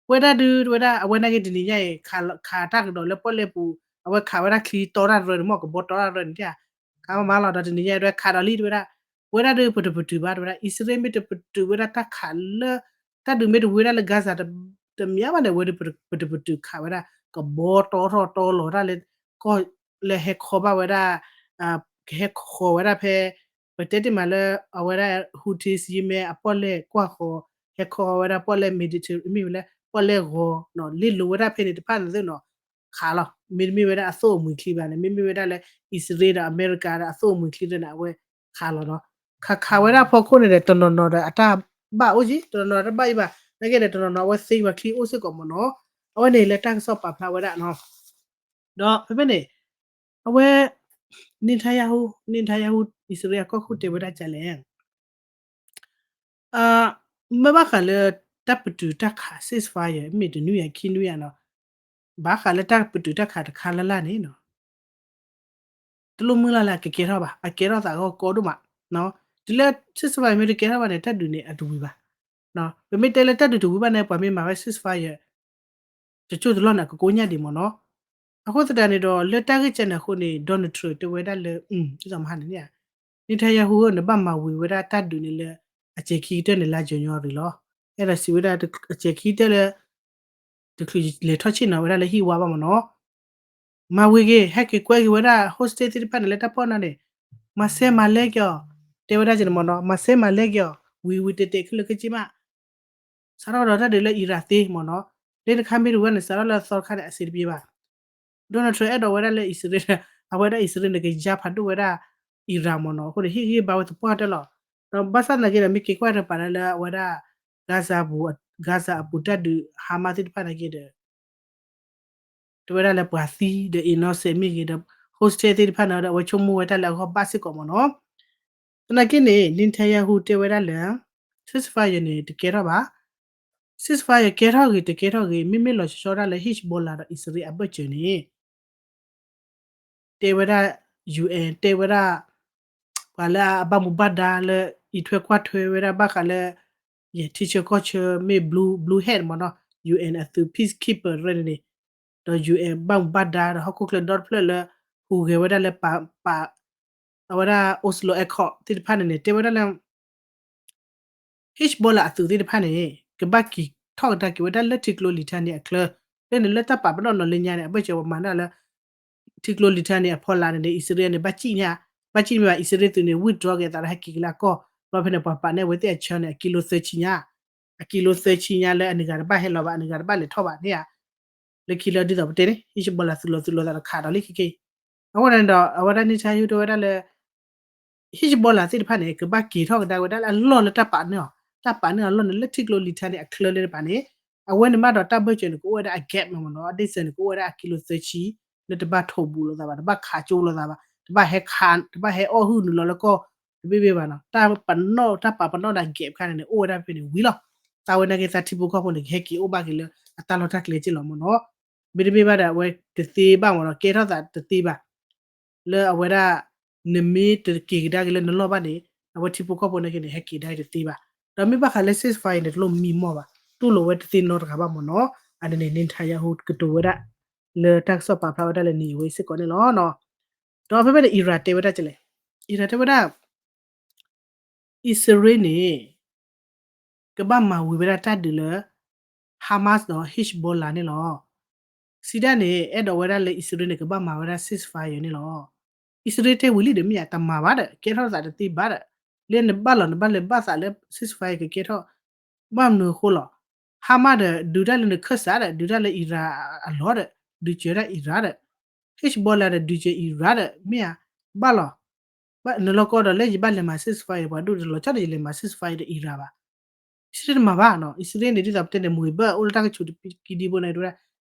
ဝဲဒၣ်ဒုးဝဲဒၣ် အဝဲနာ်က့ၤတနံၤညါအံၤ ခးတၢ်ကဒီးလၢပီၣ်လဲၣ်ပူၤ အဝဲခးဝဲဒၣ်ချံတီတၢ်ရၢန့ၣ် မ့ၢ်ကဘီတီတၢ်ရၢန့ၣ် ခးမးမးလီၤ. ဒီးတနံၤညါအံၤ ဝဲခးဒီးလံတဝဲဒၣ် ဝဲဒၣ်ဒုးပတပတုာ်ဘၣ်တဝဲဒၣ် အံၣ်စရ့လးမ့ၢ်တပတုာ်ဝဲဒၣ်တၢ်ခးလၢ တၢ်ဒုးမ့ၢ်တဝံၤဝဲဒၣ်လၢ Gaza တမံၤဘၣ်န့ၣ် ဝဲဒၣ်ပတပတုာ်ခးဝဲဒၣ် ကဘီတီထီၣ်တီလီၤတၢ်လၢ ကီၢ်လၢဟဲခီဘၣ်ဝဲဒၣ် ကဟဲခီဝဲဒၣ်ဖဲ ပတဲတ့ၢ်မးလၢ အဝဲဒၣ် Houthis Yemen အပီၣ်လဲၣ်ကွၢ်ဃီၤ ဟဲခီဝဲဒၣ်ပီၣ်လဲၣ် Mediterranean မ့ၢ်ဝဲလၢပီၣ်လဲၣ်ဂီၤ လ့လိာ်ဝဲဒၣ်ဖဲန့ၣ်တဖၣ်န့ၣ်သ့ၣ်နီၤ ခးလီၤ. မ့တမ့ၢ်ဝဲဒၣ်အသိၣ်အမှံၤချံဘၣ်န့ၣ် မ့မ့ၢ်ဝဲဒၣ်လၢ အံၣ်စရ့လးဒီးအမဲရကၤဒီးအသိၣ်အမှံၤချံဒီးန့ၣ် အဝဲခးလီၤနီၤ. ခးခးဝဲဒၣ်ဖီခိၣ်န့ၣ်ဒီး တနီၤနီၤဒီးအတၢ်ဘၣ်အိၣ်က့ တနီၤနီၤတၢ်ဘၣ်အံၤဘၣ် နာ်က့ဒီးတနီၤနီၤအဝဲသ့ပှၤချံအိၣ်စ့ၢ်ကီးမ့ၢ်နီၤ. အဝဲန့ၣ်လၢတၢ်ကစီၣ်ပာ်ဖျါဝဲဒၣ်နီၤ. ဒီးဖဲဖဲန့ၣ် အဝဲ Netanyahu Netanyahu အံၣ်စရ့လးအကီၢ်ခိၣ်တဲဝဲဒၣ်ကလဲၣ် မ့ၢ်ဘၣ်ဃးလၢ တၢ်ပတုာ်တၢ်ခး ceasefire မ့ၢ်တနွံယၤခံနွံယၤနီၤ ဘၣ်ဃးလၢတၢ်ပတုာ်တၢ်ခးတခါလၢ်လၢ်န့ၣ်နီၤ တလိၣ်မုၢ်လၢ်လၢအကကဲထီၣ်ဘၣ် အကဲထီၣ်သးဂီၢ်ကီဒိၣ်မး တုၤလၢ ceasefire မ့ၢ်တကဲထီၣ်ဘၣ်န့ၣ် တၢ်ဒုးန့ၣ်အတဝံၤဘၣ်. ပမ့ၢ်တဲလၢတၢ်ဒုးတဝံၤဘၣ်န့ၣ် ပှၤမ့ၢ်မၤဝဲ ceasefire တကၠိၢ်တလီၢ်န့ၣ် အကကိးညၣ်ဒံးမ့ၢ်နီၤ. အဃိသတးန့ၣ်ဒီး လၢတၢ်ဂ့ၢ်ကဲန့ၣ်အဃိန့ၣ် Donald Trump တဲဝဲဒၣ်လၢ ဒ်သိးမဟါန့ၣ်န့ၣ် Netanyahu ဧၢ နဘၣ်မၤဝံၤဝဲဒၣ်တၢ်ဒုးန့ၣ်လၢ အစဲၤခံကတၢၢ်န့ၣ် လါ January လီၤ. အဲၣ်ဒိးစံးဝဲဒၣ် အစဲၤခံကတၢၢ်လၢ တချုးလဲၤထီၣ်ဆ့ၣ်နီၤဝဲဒၣ်လၢဟံၣ်ဝါဘၣ်မ့ၢ်နီၤ မၤဝံၤဂ့ၤ ဟဲက့ၤကွဲက့ၤဝဲဒၣ် hostage သ့ၣ်တဖၣ်န့ၣ် လၢတၢ်ပီၢ်နါန့ၣ် မၤစဲမၤလဲက့ၤအီၤ, တဲဝဲဒၣ်ကန့ၣ်မ့ၢ်နီၤ မၤစဲမၤလဲက့ၤအီၤ ဝံၤဝံၤတဲာ်တဲာ်ခဲလၢာ်ခဲဆ့မး စးထီၣ်ဒီးတၢ်ဒုးလၢ Iran သ့မ့ၢ်နီၤ, လၢတခါမ့ၢ်တဝဲန့ၣ် စးထီၣ်လၢအသီတခါန့ၣ် အစဲၤတပှဲၤဘၣ်. Donald Trump အဲၣ်ဒိးဝဲဒၣ်လၢအံၣ်စရ့လး အဝဲဒၣ်အံၣ်စရ့လးန့ၣ် ကယါဖးဒိၣ်ဝဲဒၣ် Iran မ့ၢ်နီၤ, အဃိန့ၣ် ဟ့ၣ်ဂံၢ်ဘါဝဲသပှၢ်တၢၢ်လီၤ. ဒီးဘၣ်ဆၣ်သနာ်က့ဒီး မ့ၢ်က့ၤကွၢ်တပာ်လၢအဝဲဒၣ် Gaza ပူၤ Gaza အပူၤတၢ်ဒုး Hamas သ့ၣ်တဖၣ်နာ်က့ဒီး တဲဝဲဒၣ်လၢပှၤသံဒီး innocent မ့ၢ်ဂ့ၤဒီး hostage သ့ၣ်တဖၣ်န့ၣ်ဒီး အဝဲဆိကမိၣ်ဝဲတၢ်လၢအဂီၢ်ဘၣ်စ့ၢ်ကီးမ့ၢ်နီၤ. သနာ်က့န့ၣ် Netanyahu တဲဝဲဒၣ်လၢ ceasefire န့ၣ် တကဲထီၣ်ဘၣ်. ceasefire ကဲထီၣ်ဂ့ၤတကဲထီၣ်ဂ့ၤ မ့မ့ၢ်လီၤဆီဆီဒၣ်လၢ Hezbollah ဒီးအံၣ်စရ့လးအဘၢၣ်စၢၤန့ၣ် တဲဝဲဒၣ် UN တဲဝဲဒၣ် ပှၤလၢအဘၣ်မူဘၣ်ဒါလၢ အံးထွဲကွၢ်ထွဲဝဲဒၣ်ဘၣ်ဃးလၢ ယထံဆၢကီၢ်ဆၢမ့ၢ် blue hat မ့ၢ်နီၤ UN အသုး peacekeeper ရဲၣ်န့ၣ်န့ၣ် ဒီး UN ဘၣ်မူဘၣ်ဒါဒီးဟီၣ်ခိၣ်ချၢဒီတဖျၢၣ်လၢ ဟူးဂဲၤဝဲဒၣ်လၢပာ် အဝဲဒၣ် Oslo Accord သ့ၣ်တဖၣ်န့ၣ်န့ၣ် တဲဝဲဒၣ်လၢ Hezbollah အသုးသ့ၣ်တဖၣ်န့ၣ် ကဘၣ်က့ၤထီၣ်ကဒါက့ၤဝဲဒၣ်လၢထံကျိလံာ်ထါန့ၣ်အချၢ, လၢန့ၣ်လၢတၢ်ပာ်ပနီၣ်နီၢ်လၢညါန့ၣ် အဘၢၣ်စၢၤပမၤန့ၢ်လၢ ထံကျိလံာ်ထါန့ၣ်အဖီလာ်န့ၣ်န့ၣ် အံၣ်စရ့လးန့ၣ် ဘၣ်စံၣ်ညါ, ဘၣ်စံၣ်မ့ၢ်ဘၣ် အံၣ်စရ့လးသုးန့ၣ် withdraw က့ၤအသးဒီးဟဲက့ၤကလၢအကီၢ်, ဘၣ်ဖဲန့ၣ် ပှၤပာ်န့ၢ်အဝဲသ့ၣ်အဆၢန့ၣ် အကံလိသၢဆံညါ, အကံလိသၢဆံညါလၢအန့ၣ်ဂၤတဘၣ်ဟဲလီၤဘၣ် အန့ၣ်ဂၤတဘၣ်လဲၤထီၣ်ဘၣ်န့ၣ်ဧါ, လၢခံလၢဒ်သိးပတဲန့ၣ် Hezbollah သုးလီၤသုးလီၤသးတခးဒီးလံခဲက့ၢ်, အဃိန့ၣ်ဒီး အဝဲဒၣ် Netanyahu တဲဝဲဒၣ်လၢ Hezbollah သ့ၣ်တဖၣ်န့ၣ် ကဘၣ်က့ၤထီၣ်ကဒါဝဲဒၣ်လၢအလီၢ်လၢတၢ်ပာ်န့ၢ်အီၤ, တၢ်ပာ်န့ၢ်အီၤလီၢ်န့ၣ်လၢထံကျိလံာ်ထါန့ၣ်အချၢလၢတပၤန့ၣ်, အဝဲန့ၣ်မးဒီးတၢ်ဘၢၣ်စၢၤန့ၣ် ကအိၣ်ဝဲဒၣ်အ gap မ့ၢ်နီၤ, အ distance န့ၣ် ကအိၣ်ဝဲဒၣ်အကံလိသၢဆံ, လၢတဘၣ်ထိးဘူးလိာ်သးဘၣ်, တဘၣ်ခးကၠိလိာ်သးဘၣ်, တဘၣ်ဟဲခး, တဘၣ်ဟဲအီၣ်ဟုၣ်နုာ်လီၤလၢကီၢ်တဘ့ၣ်ဘ့ၣ်ဘၣ်နီၤ, တၢ်ပာ်ပနီၣ်, တၢ်ပာ်ပနီၣ်ဒၣ် gap ခါန့ၣ်န့ၣ် အိၣ်ဝဲဒၣ်ဖဲန့ၣ်ဝံၤလီၤ, တၢ်ဝဲနာ်က့ၤသးထံဖိကီၢ်ဖိန့ၣ် ကဟဲက့ၤအိၣ်ဘၣ်က့ၤလၢအတၢ်လီၢ်တၢ်ကျဲက့ၢ်လီၤမ့ၢ်နီၤ, မ့တမ့ၢ်ဘၣ်ဒီး အဝဲတသ့ဘၣ်မ့ၢ်နီၤ, ကဲထီၣ်သးတသ့ဘၣ် လၢအဝဲဒၣ် နမ့ၢ်တက့ၤကဒါက့ၤလၢနလီၢ်ဘၣ်န့ၣ် အဝဲထံဖိကီၢ်ဖိနာ်က့န့ၣ် ဟဲက့ၤဒါတသ့ဘၣ်, ဒီးမ့ၢ်ဘၣ်ဃးလၢ ceasefire န့ၣ် တလိၣ်မံမီၢ်ဘၣ်, တူၢ်လိာ်ဝဲတသ့နီတဂၤဘၣ်မ့ၢ်နီၤ, အန့ၣ်န့ၣ် Netanyahu ကတိၤဝဲဒၣ် လၢတၢ်ကစီၣ်ပာ်ဖျါဝဲဒၣ်လၢနံၤအဝဲစ့ၢ်ကီးန့ၣ်လီၤ. ဒီးဖဲဖဲန့ၣ် Iran တဲဝဲဒၣ်ကလဲၣ်, Iran တဲဝဲဒၣ် အံၣ်စရ့လးန့ၣ် ကဘၣ်မၤဝံၤဝဲဒၣ်တၢ်ဒုးလၢ Hamas ဒီး Hezbollah န့ၣ်လီၤ. စံးဒၣ်န့ၣ် အဲၣ်ဒိးဝဲဒၣ်လၢအံၣ်စရ့လးန့ၣ် ကဘၣ်မၤဝဲဒၣ် ceasefire န့ၣ်လီၤ. အံၣ်စရ့လးတဲဝံၤလံဒီးမ့ၢ်ယါ တမၤဘၣ်ဒီး ကဲထီၣ်သးတသ့ဘၣ်ဒီး လၢနဘၣ်လီၤ နဘၣ်လဲၤဘၣ်သးလၢ ceasefire ကကဲထီၣ် ဘၣ်မနုၤအဃိလီၤ. Hamas ဒီး ဒုးတၢ်လၢနခၢၣ်စးဒီး ဒုးတၢ်လၢ Iran အလီၢ်ဒီး ဒုးစၢၤဒၣ် Iran ဒီး Hezbollah ဒီး ဒုးစၢၤ Iran ဒီး မ့ၢ်ဧါ, ဘၣ်လီၤ. နလီၢ်ကီဒီးလၢယဘၣ်လဲၤမၤ ceasefire ပှၤဒိၣ်တလီၤဆီဒီးယလဲၤမၤ ceasefire ဒီး Iran ဘၣ်. အံၣ်စရ့လးတမၤဘၣ်နီၤ, အံၣ်စရ့လးန့ၣ် ဒ်သိးပတဲန့ၣ် မူၤဘၢၣ် အိၣ်လၢတၢ်ကဆူးတကံဒံဖိန့ၣ် တဲဝဲဒၣ်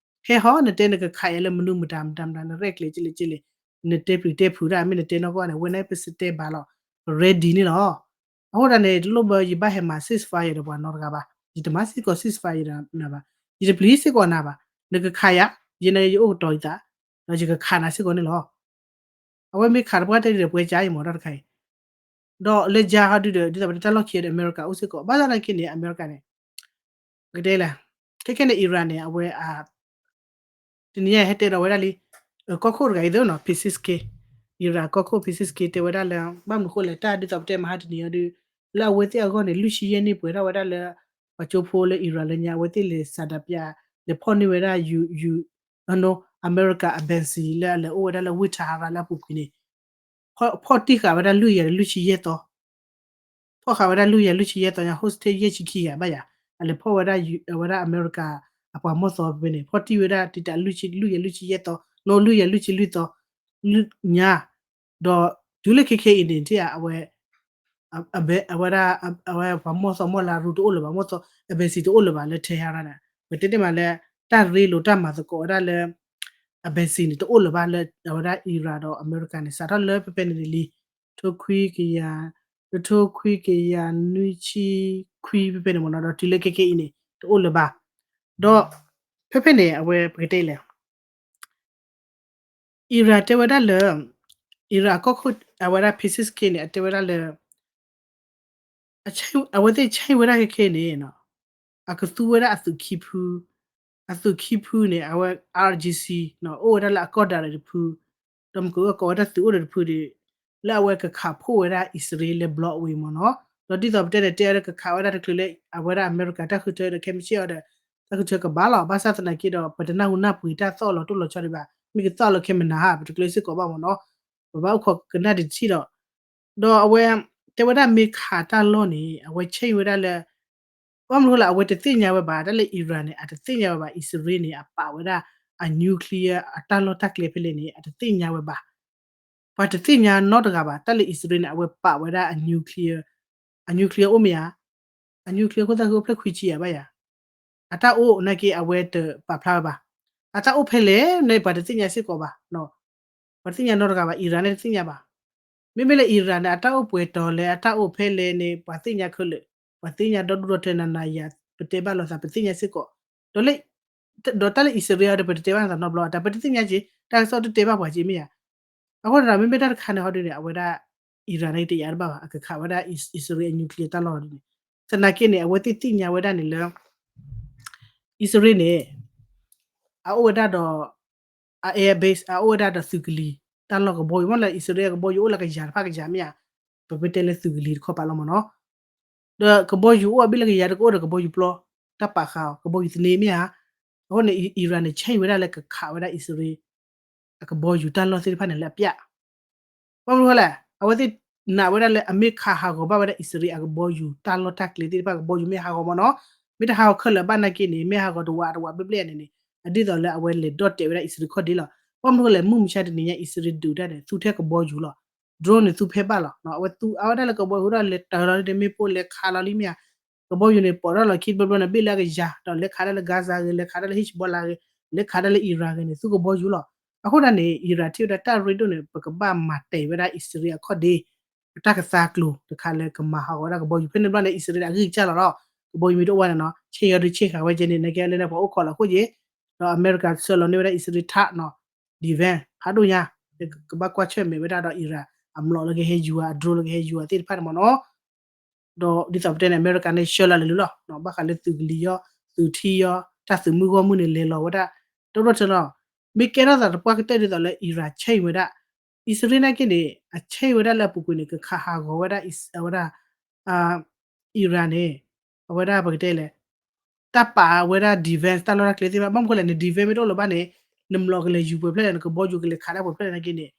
ဟဲဟီ နတဲနကခးယၤလၢမနုၤမတၤမတၤမတၤ နရဲၣ်ကျဲၤကလဲၣ်ကလဲၣ်, နတဲပျံၤတဲဖုးတၢ် မ့ၢ်နတဲနီၢ်ကီၢ်န့ၣ် ဝဲန့ၣ်ပစတဲဘၣ်လီၤ, ready န့ၣ်လီၤ. အဃိသတးန့ၣ် တလိၣ်ဘၢယဘၣ်ဟဲမၤ ceasefire ဒီးပှၤနီတဂၤဘၣ်, ယတမၤစ့ၢ်ကီး ceasefire ဒီးနၤဘၣ်, ယတပျံၤစ့ၢ်ကီးနၤဘၣ်, နကခးယၤ, ယန့ၣ်ယအိၣ်ကတီၤယသး, ဒီးယကခးနၤစ့ၢ်ကီးန့ၣ်လီၤ. အဝဲမ့ၢ်ခးတပှၢ်တၢၢ်ဒီးပှဲၤကါအံၤမ့ၢ်တၢ်တခါအံၤ, ဒီးလၢယါဟီဒုဒီး ဒ်သိးပတဲတၢ်လီၢ်ခံဒီးအမဲရကၤအိၣ်စ့ၢ်ကီး, ဘၣ်ဆၣ်သနာ်က့န့ၣ် အမဲရကၤန့ၣ် ပကတဲလဲၣ်, ခဲခဲန့ၣ် Iran န့ၣ် အဝဲ တနံၤညါဟဲတဲဒီးဝဲဒၣ်လံ, ကီၢ်ခိၣ်တဂၤအံၤသ့နီၤ Pezeshkian, Iran ကီၢ်ခိၣ် Pezeshkian တဲဝဲဒၣ်လၢ ဘၣ်မနုၤဃိလဲၣ် တၢ်ဒ်သိးပတဲမဟါတနံၤအံၤဒီး လၢအဝဲသ့ၣ်အဂီၢ်န့ၣ် လွံၢ်ဆံယဲၢ်နံၣ်ပှဲၤထီၣ်ဝဲဒၣ်လၢ ပှၤကၠိဖိလၢ Iran လၢညါ အဝဲသ့ၣ်လဲၤစးဒးပျး လဲၤဖီၣ်န့ၢ်ဝဲဒၣ် ယူ ယူ အမဲရကၤ embassy လၢအလဲၤအိၣ်ဝဲဒၣ်လၢဝ့ၢ် Tehran လၢအပူၤကွံာ်န့ၣ် ဖီၣ်တံၢ်ဃာ်ဝဲဒၣ်လွံၢ်ယၤဒီးလွံၢ်ဆံယဲၢ်သီ ဖီၣ်ဃာ်ဝဲဒၣ်လွံၢ်ယၤလွံၢ်ဆံယဲၢ်သီညါ hostage ယဲၢ်ဆံခံဂၤဘၣ်ယၤ အလဲၤဖီၣ်ဝဲဒၣ် အဝဲဒၣ်အမဲရကၤ အပှၤမီၢ်သီဖဲန့ၣ် ဖီၣ်တံၢ်ဝဲဒၣ်တံာ်တာ်လွံၢ်ယၤလွံၢ်ဆံယဲၢ်သီ နီၢ်လွံၢ်ယၤလွံၢ်ဆံလွံၢ်သီ ညါ ဒီးတုၤလၢခဲခဲအံၤန့ၣ် အဝဲ အဝဲဒၣ် အဝဲပှၤမီၢ်သီမီၢ်လၤရူတအိၣ်လၢၤဘၣ် မီၢ်သီ embassy တအိၣ်လၢၤဘၣ်လၢ Tehran န့ၣ် ပတဲတ့ၢ်မးလၢ တၢ်ရ့လိာ်တၢ်မၤသကိးဝဲဒၣ်လၢ embassy န့ၣ် တအိၣ်လၢၤဘၣ်လၢ အဝဲဒၣ် Iran ဒီးအမဲရကၤန့ၣ် စးထီၣ်လၢဖဲဖဲန့ၣ်န့ၣ်လံ ထိခွံကယၤ ထိခွံကယၤနွံဆံခွံဖဲဖဲန့ၣ်မ့ၢ်နီၤ ဒီးတုၤလၢခဲခဲအံၤန့ၣ် တအိၣ်လၢၤဘၣ် ဒီး ဖဲဖဲန့ၣ် အဝဲပကတဲလဲၣ် Iran တဲဝဲဒၣ်လၢ Iran အကီၢ်ခိၣ် အဝဲဒၣ် Pezeshkian န့ၣ် အတဲဝဲဒၣ်လၢ အဝဲသ့ၣ်ဆဲဝဲဒၣ်ခဲခဲန့ၣ် အကသူဝဲဒၣ်အသုးခံဖု အသုးခံဖုန့ၣ် အဝဲ IRGC အိၣ်ဝဲဒၣ်လၢအကီၢ်ဒၣ်လဲာ်တဖု, ဒီးမ့ၢ်ကကိးဝဲတၢ်သုးအိၣ်ဒီးတဖုဒီး လၢအဝဲကခးဖှိၣ်ဝဲဒၣ်အံၣ်စရ့လးလၢဘျီအဝ့ၢ်မ့ၢ်နီၤ. ဒီးဒ်သိးပတဲန့ၣ် တဲအီၤဒီးကခးဝဲဒၣ်တချုးလၢ အဝဲဒၣ်အမဲရကၤတၢ်ဃုထၢဒီး ခဲမုၢ်ဆ့ၣ်အီၤဒီး တၢ်ဃုထၢကဘၣ်လီၤ. ဘၣ်ဆၣ်သနာ်က့ဒီး ပတနၢ်ဟူနၢ်ပှ့ၤတၢ်သီၣ်လီၤတိၢ်လီၤဆီဒံးဘၣ်. မ့ၢ်ကသီၣ်လီၤခဲမုၢ်နၤဧါ ပတကျဲစ့ၢ်ကီးဘၣ်မ့ၢ်နီၤ. ပဘၣ်အိၣ်ခိးကနၣ်ဒံးတထံၣ်ဒီး ဒီးအဝဲ တဲဝဲဒၣ်မ့ၢ်ခးတၢ်လီၢ်န့ၣ် အဝဲ change ဝဲဒၣ်လၢ ဘၣ်မနုၤဃိလဲၣ် အဝဲတသ့ၣ်ညါဝဲဘၣ် တၢ်လၢ Iran န့ၣ် အတသ့ၣ်ညါဝဲဘၣ် အံၣ်စရ့လးန့ၣ် အပာ်ဝဲဒၣ်အ nuclear အတၢ်လီၢ်တၢ်ကျဲဖဲလဲၣ်န့ၣ် အတသ့ၣ်ညါဝဲဘၣ်. ပှၤတသ့ၣ်ညါနီတဂၤဘၣ် တၢ်လၢအံၣ်စရ့လးန့ၣ် အဝဲပာ်ဝဲဒၣ်အ nuclear, အ nuclear အိၣ်မ့ၢ်ဧါ, အ nuclear ခိၣ်သၣ်ဃံအိၣ်ဖျၢၣ်ခွံဆံယၤဘၣ်ယၤ, အတၢ်အိၣ်နာ်က့ အဝဲတပာ်ဖျါဝဲဘၣ်. အတၢ်အိၣ်ဖဲလဲၣ်န့ၣ် ပှၤတသ့ၣ်ညါစ့ၢ်ကီးဘၣ် ပှၤတသ့ၣ်ညါနီတဂၤဘၣ် Iran န့ၣ်တသ့ၣ်ညါဘၣ်. မ့မ့ၢ်လၢ Iran န့ၣ် အတၢ်အိၣ်ပှဲၤတီၤလဲၣ် အတၢ်အိၣ်ဖဲလဲၣ်န့ၣ် ပှၤသ့ၣ်ညါခဲလၢာ်, ပှၤသ့ၣ်ညါဒီဒူၣ်ဒီထၢနၤနၤယၤ ပတဲဘၣ်လိာ်သး ပသ့ၣ်ညါစ့ၢ်ကီး, ဒီးလၢ ဒီးတၢ်လၢအံၣ်စရ့လးဒီး ပတတဲဘၣ်နၤသးနီတဘျီ တၢ်ပတသ့ၣ်ညါက့ၤ တၢ်ကစီၣ်တတဲဘၣ်ပှၤက့ၤမ့ၢ်ယၤ. အဃိန့ၣ်ဒီး မ့မ့ၢ်တၢ်တခါန့ၣ်ဟီဒုန့ၣ် အဝဲဒၣ် Iran န့ၣ်တယာ်တဘၣ်ဘၣ် အကခးဝဲဒၣ်အံၣ်စရ့လးအ nuclear တၢ်လီၢ်ဒ်န့ၣ်, သနာ်က့န့ၣ် အဝဲသ့ၣ်သ့ၣ်ညါဝဲဒၣ်န့ၣ်လၢ အံၣ်စရ့လးန့ၣ် အအိၣ်ဝဲဒၣ်ဒီး အ air base အအိၣ်ဝဲဒၣ်ဒီးသုးကလံၤ တၢ်လီၢ်ကဘီယူၤ မ့ၢ်လၢအံၣ်စရ့လးကဘီယူၤအိၣ်လၢကယၤတဖၣ်ကယၤမ့ၢ်ဧါ, ပမ့ၢ်တဲလၢသုးကလံၤတခီပၤလီၤမ့ၢ်နီၤ, ဒီးကဘီယူၤအိၣ်အဘ့ၣ်လၢကယၤတကအိၣ်ဒီးကဘီယူၤပျီ တၢ်ပာ်ဃာ်အီၤ ကဘီယူၤသန့မ့ၢ်ဧါ, အဃိန့ၣ် Iran န့ၣ် change ဝဲဒၣ်လၢကခးဝဲဒၣ်အံၣ်စရ့လး အကဘီယူၤတၢ်လီၢ်သ့ၣ်တဖၣ်န့ၣ်လၢအပျၢ် ဘၣ်မနုၤလဲၣ် အဝဲသ့ၣ်နာ်ဝဲဒၣ်လၢအမ့ၢ်ခးဟးဂီၤဘၣ်ဝဲဒၣ်အံၣ်စရ့လး အကဘီယူၤတၢ်လီၢ်တၢ်ကျဲသ့ၣ်တဖၣ်ကဘီယူၤမ့ၢ်ဟးဂီၤမ့ၢ်နီၤ, မ့ၢ်တဟးဂီၤခဲလၢာ်ဘၣ်နာ်က့န့ၣ် မ့ၢ်ဟးဂီၤတဝးတဝးဘျဲၣ်ဘျဲၣ်န့ၣ်န့ၣ် အဒ်သိးလၢအဝဲလဲၤဒီၣ်တဲာ်ဝဲဒၣ်အံၣ်စရ့လးခီၣ်ဒ့လီၤ. ဘၣ်မနုၤလဲၣ် မုၢ်မဆါတနံၤညါ အံၣ်စရ့လးဒုးတၢ်န့ၣ် သူထဲကဘီယူၤလီၤ. drone န့ၣ်သူဖဲဘၣ်လီၤ. အဝဲသူအဝဲဒၣ်လၢကဘီယူၤဟူထီၣ်လဲၤတၢၤလီၤလံတမ့ၢ်ပိၢ်လဲၤခးလီၤလံမ့ၢ်ဧါ, ကဘီယူၤန့ၣ် ပိာ်ထီၣ်လီၤခံတဘျီဘျီန့ၣ် ဘ့ၣ်လၢအကယၤ ဒီးလဲၤခးဒၣ်လၢ Gaza ဂ့ၤ လဲၤခးဒၣ်လၢ Hezbollah ဂ့ၤ လဲၤခးဒၣ်လၢ Iran ဂ့ၤန့ၣ် သူကဘီယူၤလီၤ. အဃိဒၣ်န့ၣ် Iran ထံၣ်ဝဲဒၣ်တၢ်ရ့ဒိၣ်န့ၣ် ပကဘၣ်မၤတဲာ်ဝဲဒၣ်အံၣ်စရ့လးအခီၣ်ဒ့ အတၢ်ကသါကျိၤတခါလၢကမၤဟးဂီၤဝဲဒၣ်ကဘီယူၤ ဖဲန့ၣ်တဘျီန့ၣ် အံၣ်စရ့လးအဂံၢ်ကစၢ်လီၤလီၤ. ကဘီယူၤမ့ၢ်တအိၣ်ဝဲန့ၣ်နီၤ ဆ့ၣ်ယီၤဒုးဆ့ၣ်ဃာ်ဝဲကဲန့ၣ် နကဲလၢန့ၣ်ပှၤအိၣ်ခိးလီၤအဃိက့ၤ ဒီးအမဲရကၤဆှၢလီၤန့ၢ်ဝဲဒၣ်အံၣ်စရ့လးထးနီၤ defense ဖးဒိၣ်ညါ ကဘၣ်ကွၢ်ဆၢၣ်မဲာ်ဝဲဒၣ်ဒီး Iran အမျိာ်လၢကဟဲယူၤအ drone လၢကဟဲယူၤအသ့ၣ်တဖၣ်န့ၣ်မ့ၢ်နီၤ ဒီးဒ်သိးပတဲန့ၣ် အမဲရကၤန့ၣ် ဆှၢလီၤလၢာ်လၢာ်လီၤ. ဘၣ်ဃးလၢသုးကလံၤယီၤ သုးထံယီၤ တၢ်သုးမုၢ်ဂီၢ်မုၢ်န့ၣ် လဲၤလီၤဝဲဒၣ် တအိၣ်ထီၣ်ထီလီၤ. မ့ၢ်ကဲထီၣ်သးတပှၢ်ကတၢၢ်ဒ်သိးလၢ Iran change ဝဲဒၣ် အံၣ်စရ့လးနာ်က့န့ၣ် အ change ဝဲဒၣ်လၢအပူၤကွံာ်န့ၣ် ကခးဟးဂီၤဝဲဒၣ် အဝဲဒၣ် Iran န့ၣ် အဝဲဒၣ်ပကတဲလဲၣ် တၢ်ပာ်ဝဲဒၣ် defense တၢ်လီၢ်တၢ်ကျဲသ့ၣ်တဖၣ် ဘၣ်မနုၤလဲၣ် န defense မ့ၢ်တအိၣ်လၢၤဘၣ်န့ၣ် နမျိာ်ကလဲၤယူၤပှဲၤဖျၢၣ်လဲၣ် နကဘီယူၤကလဲၤခးဒၣ်ပှဲၤဖျၢၣ်လဲၣ်နာ်က့န့ၣ်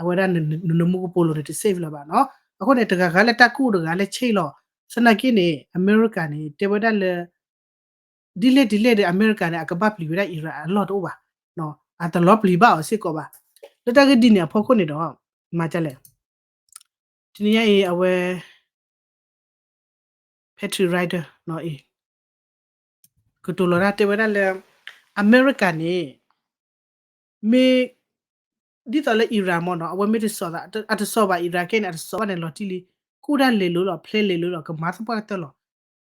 အဝဲဒၣ်န နမူကပိာ်လိၤန့ၣ် တ safe လၢၤဘၣ်နီၤ. အဃိန့ၣ် တဂၤဂၤလၢတၢ်ကူၣ်တဂၤလၢ change လီၤ. သနာ်က့န့ၣ် အမဲရကၤန့ၣ် တဲဝဲဒၣ်လၢ ဒ်လဲၣ်ဒ်လဲၣ်ဒီး အမဲရကၤန့ၣ် အကဘၣ်ပျံၤဝဲဒၣ် Iran အလီၢ်တအိၣ်ဘၣ်. အတလီၤပျံၤဘၣ်အီၤစ့ၢ်ကီးဘၣ်. လၢတၢ်ဂ့ၢ်ဒ်န့ၣ်အဖီခိၣ်န့ၣ်ဒီး မၤဒ်လဲၣ် တနံၤညါအံၤ အဝဲ Patriot Writer နီၤအံၤ ကတိၤလီၤတၢ်တဲဝဲဒၣ်လၢ အမဲရကၤန့ၣ် မ့ၢ် ဒ်သိးလၢ Iran မ့ၢ်နီၤ အဝဲမ့ၢ်တစီၤသး အတစီၤဘၣ် Iran ကဲန့ၣ် အတစီၤဘၣ်န့ၣ်လီၤတံၢ်လံ ကူၣ်ဒၣ်လဲၤလိၤလီၤ ဖျဲလဲၤလိၤလီၤ ကမၤသပှၢ်ကတၢၢ်လီၤ.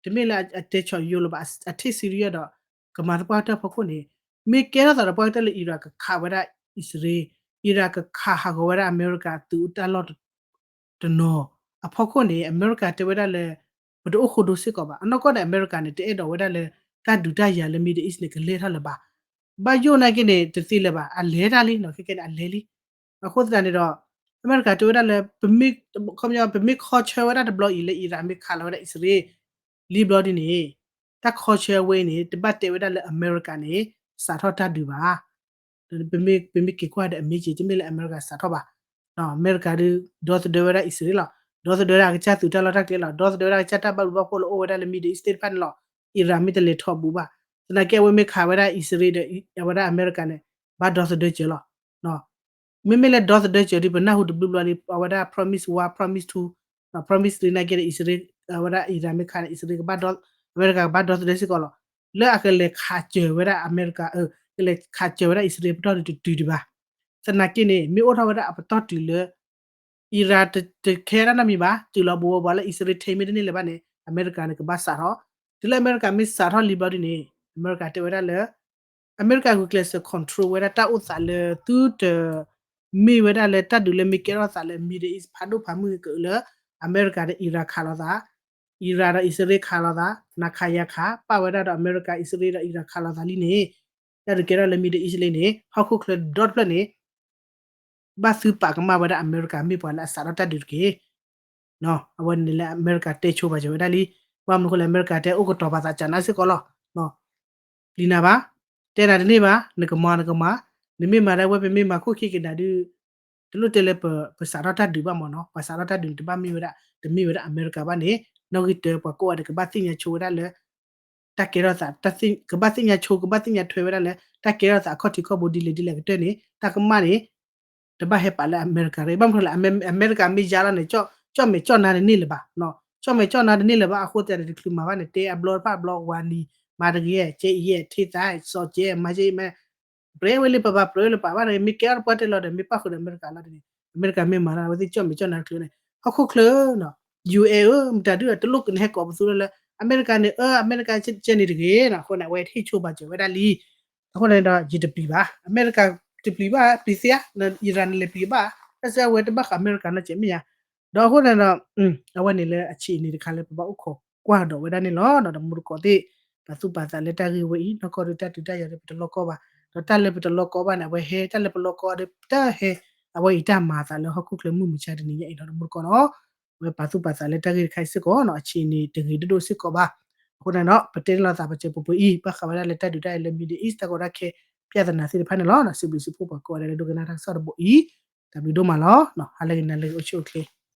တမ့ၢ်လၢအတဲဆီၣ်ယိလိာ်ဘၣ် အထံၣ် serious ဒီး ကမၤသပှၢ်ကတၢၢ်အဖီခိၣ်န့ၣ် မ့ၢ်ကဲထီၣ်သးတပှၢ်ကတၢၢ်လၢ Iran ကခးဝဲဒၣ်အံၣ်စရ့လး Iran ကခးဟးဂီၤဝဲဒၣ်အမဲရကၤသုးတၢ်လီၢ် တနီၤအဖီခိၣ်န့ၣ် အမဲရကၤတဲဝဲဒၣ်လၢ ပတအိၣ်ဃိဒိစ့ၢ်ကီးဘၣ်. အနီၢ်ကီၢ်န့ၣ် အမဲရကၤန့ၣ် တအဲၣ်ဒိးဝဲဒၣ်လၢ တၢ်ဒုးတၢ်ယၤလၢ Middle East န့ၣ် ကလဲၤထီၣ်လၢၤဘၣ်. ဘၣ်ယိၣ်နာ်က့န့ၣ် တသ့လၢၤဘၣ် အလဲၤတၢ်လံနီၤ ခဲကဲန့ၣ် အလဲၤလံ. အဃိသတးန့ၣ်ဒီး အမဲရကၤတဲဝဲဒၣ်လၢ ပမ့ၢ် ခီပညီ ပမ့ၢ်ခီဆၢဝဲဒၣ်တဘျီအံၤလၢ Iran မ့ၢ်ခးလီၤဝဲဒၣ်အံၣ်စရ့လး လံဘျီဒ်န့ၣ် တၢ်ခီဆၢဝဲအံၤန့ၣ် တဘၣ်တဲဝဲဒၣ်လၢအမဲရကၤန့ၣ် စးထီၣ်တၢ်ဒုးဘၣ်. ပမ့ၢ် ပမ့ၢ်က့ၤကွၢ်ဒီးအမ့ၢ်က့ၤ တမ့ၢ်လၢအမဲရကၤစးထီၣ်ဘၣ်. အမဲရကၤဒုး ဒီသဒၢဝဲဒၣ်အံၣ်စရ့လးလီၤ. ဒီသဒၢဒၣ်အကစၢ်သုးတၢ်လီၢ်တၢ်ကျဲလီၤ. ဒီသဒၢဝဲဒၣ်အကစၢ်တၢ်ဘၣ်ဘျုးဘၣ်ဖှိၣ်လၢအိၣ်ဝဲဒၣ်လၢ Middle East သ့ၣ်တဖၣ်န့ၣ်လီၤ. Iran မ့ၢ်တလဲၤထီၣ်ဘူးဘၣ်. သနာ်က့အဝဲမ့ၢ်ခးဝဲဒၣ်အံၣ်စရ့လးဒီး အဝဲဒၣ်အမဲရကၤန့ၣ် ဘၣ်ဒီသဒၢစၢၤလီၤ. မ့မ့ၢ်လၢဒီသဒၢစၢၤဒ် ပနၢ်ဟူတဘျုးဘျီလံ အဝဲဒၣ် promise one, promise two, promise three နာ်က့ဒီး အံၣ်စရ့လး အဝဲဒၣ် Iran မ့ၢ်ခးန့ၣ် အံၣ်စရ့လးကဘၣ်ဒီ အမဲရကၤကဘၣ်ဒီသဒၢစ့ၢ်ကီးလီၤ. လၢအကလဲၤခးစၢၤဝဲဒၣ်အမဲရကၤ ကလဲၤခးစၢၤဝဲဒၣ်အံၣ်စရ့လးပတီၢ်ဒုးတတုၤဒံးဘၣ်. သနာ်က့န့ၣ် မ့ၢ်အိၣ်ထီၣ်ဝဲဒၣ်အပတီၢ်တုၤလၢ Iran တခဲဒၣ်နီတမံၤဘၣ် တုၤလီၤဘိးဘိးလၢအံၣ်စရ့လး ထံမ့ၢ်တန့ၢ်လၢၤဘၣ်န့ၣ် အမဲရကၤန့ၣ်ကဘၣ်စးထီၣ်. တုၤလၢအမဲရကၤမ့ၢ်စးထီၣ်လံဘျီဒ်န့ၣ် အမဲရကၤတဲဝဲဒၣ်လၢ အမဲရကၤဂုာ်ကျဲးစၢး control ဝဲဒၣ်တၢ်အိၣ်သးလၢသုတ မ့ၢ်ဝဲဒၣ်လၢတၢ်ဒုးလၢမ့ၢ်ကဲထီၣ်သးလၢ Middle East ဖးဒိၣ်ဖးမုၢ်ကလၢ အမဲရကၤဒီး Iran ခးလိာ်သး အံရၣ်ဒီးအံၣ်စရ့လးခးလိာ်သး နၤခးယၤခး ပာ်ဝဲဒၣ်ဒီးအမဲရကၤ အံၣ်စရ့လးဒီးအံရၣ်ခးလိာ်သးလံန့ၣ် တၢ်ဒုးကဲထီၣ်လၢ Middle East လံန့ၣ် ဟီၣ်ခိၣ်ချၢဒီတဖျၢၣ်န့ၣ် ဘၣ်သုပာ်ကမၣ်ဝဲဒၣ်အမဲရကၤမ့ၢ်ပှၤလၢအစးထီၣ်တၢ်ဒုးတက့ၢ်. အဝဲန့ၣ်လၢအမဲရကၤတဲဆိပာ်စၢၤဝဲဒၣ်လံ. ဘၣ်မနုၤအဃိလဲၣ် အမဲရကၤတဲအိၣ်ကတီၤပာ်သးကနါစ့ၢ်ကီးလီၤ. ပျံၤနၤဘၣ်, တဲနၤတန့ၢ်ဘၣ်, နကမၤနကမၤ, နမ့ၢ်မၤဒၣ်ဝဲ ပမ့ၢ်မၤခိၣ်ခံက့ၤနၤဒုး တလိၣ်တဲလၢပစးထီၣ်တၢ်ဒုးဘၣ်မ့ၢ်နီၤ. ပှၤစးထီၣ်တၢ်ဒုးန့ၣ် တဘၣ်မ့ၢ်ဝဲဒၣ် တမ့ၢ်ဝဲဒၣ်အမဲရကၤဘၣ်န့ၣ် နီၣ်ဂံၢ်တၢ ပှၤကိးဂၤဒဲး ကဘၣ်သ့ၣ်ညါဆိဝဲဒၣ်လၢ တၢ်ကဲထီၣ်သး ကဘၣ်သ့ၣ်ညါဆိ ကဘၣ်သ့ၣ်ညါထွဲဝဲဒၣ်လၢ တၢ်ကဲထီၣ်သးအခီၣ်ထံးခီၣ်ဘိဒ်လဲၣ်ဒ်လဲၣ်ကတၢၢ်န့ၣ် တၢ်ကမၣ်န့ၣ် တဘၣ်ဟဲပာ်လၢအမဲရကၤတဂ့ၤ. ဘၣ်မနုၤလဲၣ် အမဲရကၤမ့ၢ်ယါလီၤန့ၣ် ကၠီၣ်မဲာ်ကၠီၣ်နါတန့ၢ်လၢၤဘၣ်. ကၠီၣ်မဲာ်ကၠီၣ်နါတန့ၢ်လၢၤဘၣ်အဃိသတးန့ၣ် တချုးမၤဘၣ်န့ၣ် တဲအဘျီတဖၣ်အဘျီ ဝၤနံၤ မၤတဂ့ၤ ကဲအံၤ ထ့သး စီၤကဲ မၤကဲအံၤ မၤ ပြဲဝဲလၢပဘၣ်ပြဲလၢပာ်ဘၣ်န့ၣ် မ့ၢ်ကဲထီၣ်တပှၢ်တဲလီၤဒီး မ့ၢ်ပၣ်ဃုာ်ဒီးအမဲရကၤလီၤန့ၣ် အမဲရကၤမ့ၢ်မၤလီၤ အဝဲသ့ၣ်ကၠီၣ်မဲာ်ကၠီၣ်နါတချုးန့ၣ် ဟီၣ်ခိၣ်ချၢ ယူၢ်အဲၣ်ဧၢ မတၤဒုးတလိၣ်ကနဟဲကိးပသူလၢ အမဲရကၤန့ၣ် အၢ အမဲရကၤကဲန့ၣ်တဂ့ၤ အဃိန့ၣ် အဝဲဟ့ၣ်ဆိပာ်စၢၤဝဲဒၣ်လံ. အဃိန့ၣ်ဒီး ယတပျံၤဘၣ် အမဲရကၤတပျံၤဘၣ် ပျံၤသ့ဧါ အံရၣ်န့ၣ်လဲၤပျံၤဘၣ် တၢ်စၢအဝဲတဘၣ်ဃးအမဲရကၤနီတစဲးမ့ၢ်ဧါ. ဒီးအဃိန့ၣ်ဒီး အဝဲန့ၣ်လၢအဆံးအန့ၣ်တခါလၢပဘၣ်အိၣ်ခိးကွၢ်ဒီးဝဲဒၣ်န့ၣ်လီၤ. ဒီးတမူတကိးသ့ၣ် ပာ်သူၣ်ပာ်သးလၢတၢ်ဂ့ၢ်ဝဲအံၤ နီၢ်ကီၢ်ဒုးတၢ်ဒုးတၢ်ယၤဒီးပတလီၢ်ကီဘၣ် ဒီးတၢ်လၢပတလီၢ်ကီဘၣ်န့ၣ် အဝဲဟဲ တၢ်လၢပလီၢ်ကီဒီးတၢ်ဟဲ အဝဲအံၤတၢ်မၤအသးလၢဟီၣ်ခိၣ်ချၢမုၢ်မဆါတနံၤညါအံၤဒီးတမူတကိးနီၤ အဝဲပာ်သူၣ်ပာ်သးလၢတၢ်ဂ့ၢ်တခါအံၤစ့ၢ်ကီးနီၤ အဆံးန့ၣ်တဂ့ၤဒိၣ်ဒိၣ်စ့ၢ်ကီးဘၣ်. အဃိန့ၣ်ဒီး ပတဲန့ၢ်လိာ်သးပစဲးပပှဲၤအံၤ ဘၣ်ဃးဝဲဒၣ်လၢတၢ်ဒုးတၢ်ယၤလၢ Middle East တၢ်ကီတၢ်ခဲ ပြဿနာ သ့ၣ်တဖၣ်န့ၣ်လီၤ. စံးဘျုးစံးဖှိၣ်ပှၤကိးဂၤဒဲးလၢဒိကနၣ်တၢ်ကစီၣ်တဘိအံၤ တၢ်ဘျုးဒိၣ်မးလီၤ. ဟါလၢဂ့ၤ နၤလၢဂ့ၤ အိၣ်ဆူၣ်အိၣ်ချ့